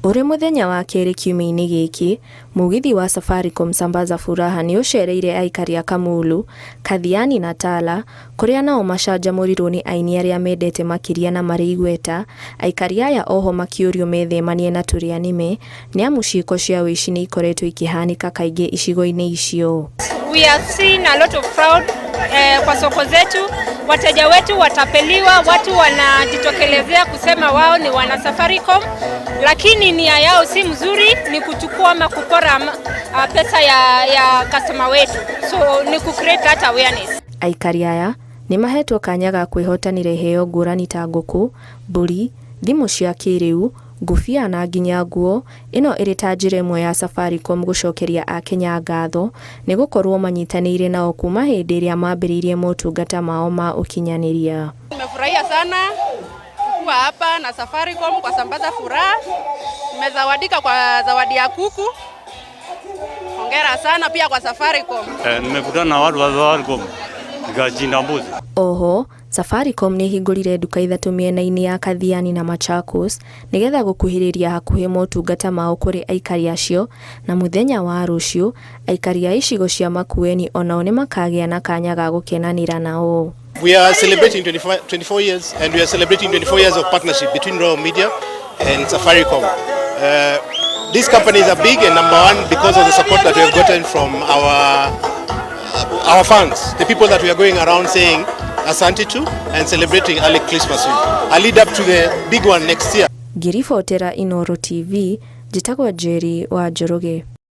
Ũrĩ mũthenya wa kerĩ kiumia-inĩ gĩkĩ, mũgithi wa Safaricom Sambaza Furaha nĩ ũcereire aikari a Kamulu, Kathiani na Tala, kũrĩa nao macanjamũrirwo nĩ aini arĩa mendete makĩria na marĩ igweta. Aikari aya oho makĩũrio methemanie na tũrĩa nĩme, nĩamu ciĩko cia ũici nĩ ikoretwo ikĩhanĩka kaingĩ icigo-inĩ icio. We have seen a lot of fraud kwa soko zetu, wateja wetu watapeliwa, watu wanajitokelezea kusema wao ni wana Safaricom, lakini nia yao si mzuri, ni kuchukua ama kupora pesa ya customer wetu, so ni ku create that awareness. Aikari aya nĩ mahetwo kanya ga kwĩhotanĩra iheo ngũrani ta ngũkũ, mbũri, thimũ cia kĩrĩu, ngũbia na nginya nguo, ĩno ĩrĩ ta njĩra ĩmwe ya Safaricom gũcokeria akenya ngatho nĩ gũkorwo manyitanĩire nao kuma hĩndĩ ĩrĩa mambĩrĩirie motungata mao ma ũkinyanĩria. Nimefurahia sana kuwa hapa na Safaricom kwa Sambaza Furaha. Nimezawadika kwa zawadi ya kuku. Hongera sana pia kwa Safaricom. Nimekutana na watu wa Safaricom, nikachinja mbuzi. Oho, Safaricom nĩ ĩhingũrire nduka ithatũ mĩena-inĩ ya Kathiani na Machakos nĩgetha gũkuhĩrĩria hakuhĩ motungata mao kũrĩ aikari acio, na mũthenya wa rũciũ aikari a icigo cia Makueni onao nĩ makagĩa na kanya ga gũkenanĩra nao. We are celebrating 25, 24 years, and we are celebrating 24 years of partnership between Royal Media and Safaricom. These companies are big and number one because of the support that we have gotten from our fans, the people that we are going around saying asante to and celebrating early Christmas with. A lead up to the big one next year. Ngĩribotera Inooro TV, njĩtagwo Njeri wa Njoroge.